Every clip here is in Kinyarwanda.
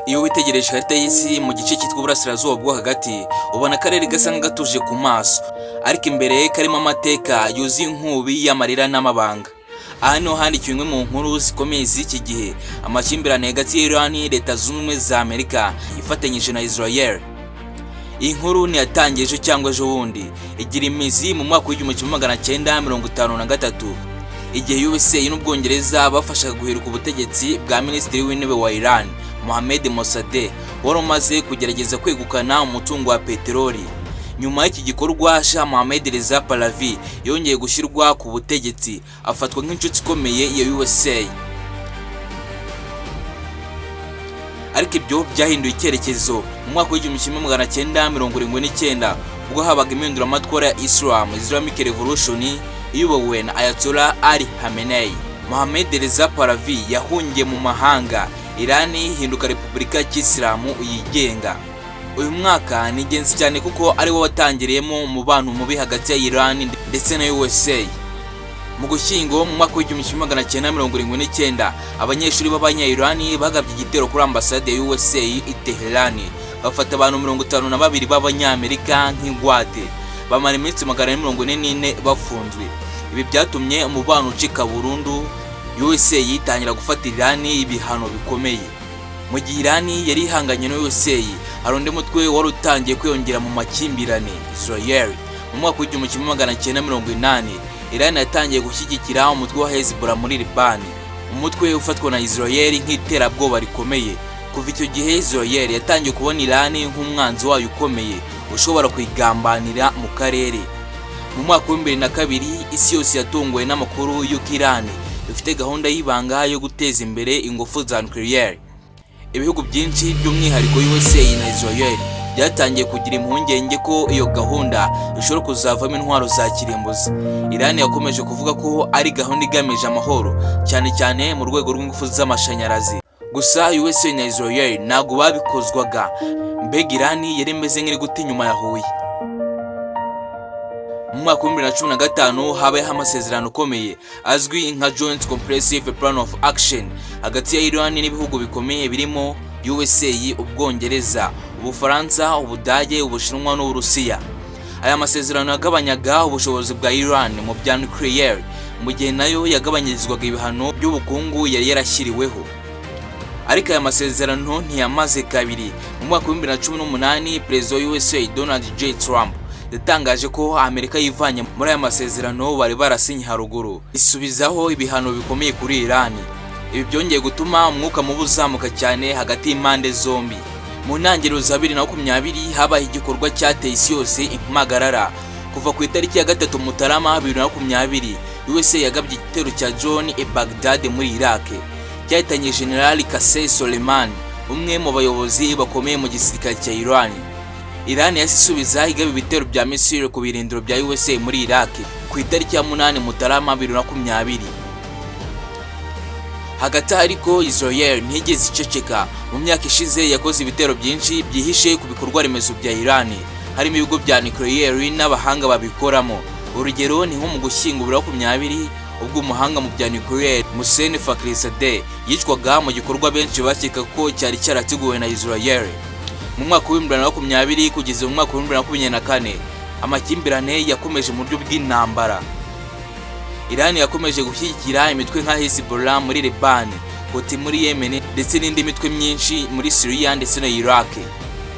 Iyo witegereje ikarita y'isi mu gice cyitwa Uburasirazuba bwo Hagati, ubona akarere gasa nk'agatuje ku maso, ariko imbere karimo amateka yuzuye inkubi y'amarira n'amabanga. Aha niho handikiwe imwe mu nkuru zikomeye z'iki gihe: amakimbirane hagati ya Iran, Leta Zunze Ubumwe za Amerika ifatanyije na Israel. Iyi nkuru ntiyatangiye ejo cyangwa ejo bundi, igira imizi mu mwaka w'1953, igihe USA n'Ubwongereza bafashaga guhirika ubutegetsi bwa Minisitiri w'Intebe wa Iran, Mohammad Mossadegh, wari umaze kugerageza kwegukana umutungo wa peteroli. Nyuma y'iki gikorwa, Shah Mohammad Reza Pahlavi yongeye gushyirwa ku butegetsi, afatwa nk'inshuti ikomeye ya USA. Ariko ibyo byahinduye icyerekezo mu mwaka w'1979, ubwo habaga impinduramatwara ya Islam, Islamic Revolution, iyobowe na Ayatollah Ali Khamenei. Mohammad Reza Pahlavi yahungiye mu mahanga, Iran ihinduka repubulika ya Kisilamu yigenga. Uyu mwaka ni ingenzi cyane kuko ari wo watangiriyemo umubano mubi hagati ya Iran ndetse na USA. Mu Gushyingo mu mwaka w'1979, abanyeshuri b'Abanya-Iran bagabye igitero kuri ambasade ya USA i Tehran, bafata abantu 52 b'Abanyamerika nk'ingwate, bamara iminsi 444 bafunzwe. Ibi byatumye umubano ucika burundu, USA yitangira gufata Iran ibihano bikomeye. Mu gihe Iran yari ihanganye na USA, hari undi mutwe wari utangiye kwiyongera mu makimbirane: Israel. Mu mwaka w'1980, Iran yatangiye gushyigikira umutwe wa Hezbollah muri Liban, umutwe ufatwa na Israel nk'iterabwoba rikomeye. Kuva icyo gihe, Israel yatangiye kubona Iran nk'umwanzi wayo ukomeye ushobora kuyigambanira mu karere. Mu mwaka wa 2002, isi yose yatunguwe n'amakuru y'uko Iran ifite gahunda y'ibanga yo guteza imbere ingufu za nucléaire. Ibihugu byinshi, by'umwihariko USA na Israel, byatangiye kugira impungenge ko iyo gahunda ishobora kuzavamo intwaro za kirimbuzi. Iran yakomeje kuvuga ko ari gahunda igamije amahoro, cyane cyane mu rwego rw'ingufu z'amashanyarazi. Gusa USA na Israel ntabwo babikozwaga. Mbega Iran yari imeze nk'iri guta inyuma ya Huye. Mu mwaka wa 2015 habayeho amasezerano akomeye azwi nka Joint Comprehensive Plan of Action hagati ya Iran n'ibihugu bikomeye birimo USA, Ubwongereza, Ubufaransa, Ubudage, Ubushinwa n'Uburusiya. Aya masezerano yagabanyaga ubushobozi bwa Iran mu bya nucléaire, mu gihe nayo yagabanyirizwaga ibihano by'ubukungu yari yarashyiriweho. Ariko aya masezerano ntiyamaze kabiri. Mu mwaka wa 2018, Perezida wa USA Donald J Trump yatangaje ko Amerika yivanye muri aya masezerano bari barasinye haruguru, isubizaho ibihano bikomeye kuri Iran. Ibi byongeye gutuma umwuka mubi uzamuka cyane hagati y'impande zombi. Mu ntangiriro za 2020 habaye igikorwa cyateye isi yose impagarara. Kuva ku itariki ya 3 Mutarama 2020, USA yagabye igitero cya drone i Baghdad muri Iraq, cyahitanye General Qasem Soleimani, umwe mu bayobozi bakomeye mu gisirikare cya Iran. Iran yahise isubiza igaba ibitero bya missile ku birindiro bya USA muri Iraq ku itariki ya 8 Mutarama 2020. Hagati aho ariko, Israel ntiyigeze iceceka. Mu myaka ishize yakoze ibitero byinshi byihishe ku bikorwa remezo bya Iran, harimo ibigo bya nucléaire n'abahanga babikoramo. Urugero ni nko mu Gushyingo 2020, ubwo umuhanga mu bya nucléaire Mohsen Fakhrizadeh yicwaga mu gikorwa benshi bakeka ko cyari cyarateguwe na Israel. Mu mwaka wa 2020 kugeza mu mwaka wa 2024, amakimbirane yakomeje mu buryo bw'intambara. Iran yakomeje gushyigikira imitwe nka Hezbollah muri Lebanon, Houthi muri Yemen ndetse n'indi mitwe myinshi muri Syria ndetse na Iraq.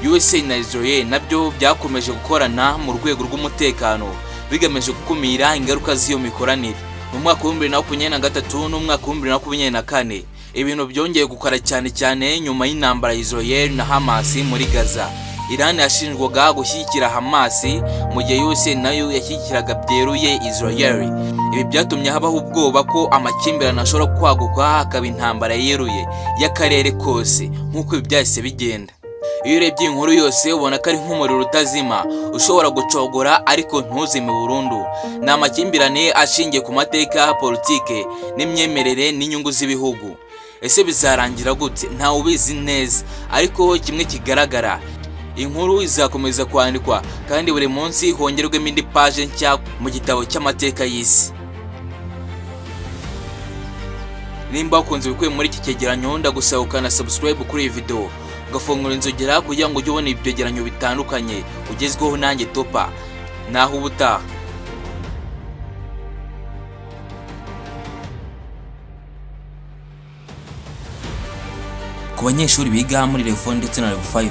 USA na Israel nabyo byakomeje gukorana mu rwego rw'umutekano, bigamije gukumira ingaruka z'iyo mikoranire. Mu mwaka wa 2023 n'umwaka wa 2024, ibintu byongeye gukara cyane cyane nyuma y'intambara ya Israel na Hamas muri Gaza. Iran yashinjwaga gushyigikira Hamas, mu gihe USA nayo yashyigikiraga byeruye Israel. Ibi byatumye habaho ubwoba ko amakimbirane ashobora kwaguka hakaba intambara yeruye y'akarere kose, nk'uko ibi byahise bigenda. Iyo urebye iyi nkuru yose, ubona ko ari nk'umuriro utazima, ushobora gucogora ariko ntuzime burundu. Ni amakimbirane ashingiye ku mateka, politike n'imyemerere n'inyungu z'ibihugu. Ese bizarangira gute? Ntawe ubizi neza, ariko kimwe kigaragara: inkuru izakomeza kwandikwa, kandi buri munsi hongerwemo indi paje nshya mu gitabo cy'amateka y'isi. Nimba wakunze ibikubiye muri iki cyegeranyo, ndagusaba ukana subscribe kuri iyi video. ugafungura inzogera kugira ngo ujye ubona ibyegeranyo bitandukanye ugezweho. Nanjye Topa, naho ubutaha. Ku banyeshuri biga muri level 4 ndetse na level 5,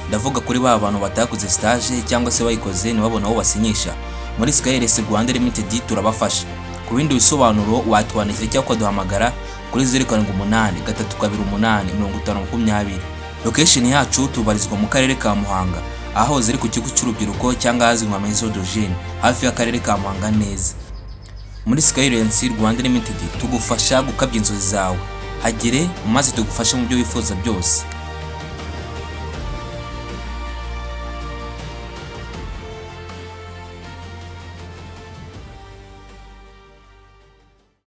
ndavuga kuri ba bantu batakoze stage cyangwa se bayikoze ntibabone aho basinyisha, muri Skyless Rwanda Limited turabafasha. Ku bindi bisobanuro watwandikira cyangwa ukaduhamagara kuri 0783285020. Location yacu, tubarizwa mu karere ka Muhanga, aho ziri ku kigo cy'urubyiruko cyangwa ahazwi nka Maison de Jeunes, hafi y'akarere ka Muhanga neza. Muri Skylens Rwanda Limited tugufasha gukabya inzozi zawe. Hagere maze tugufashe mu byo wifuza byose.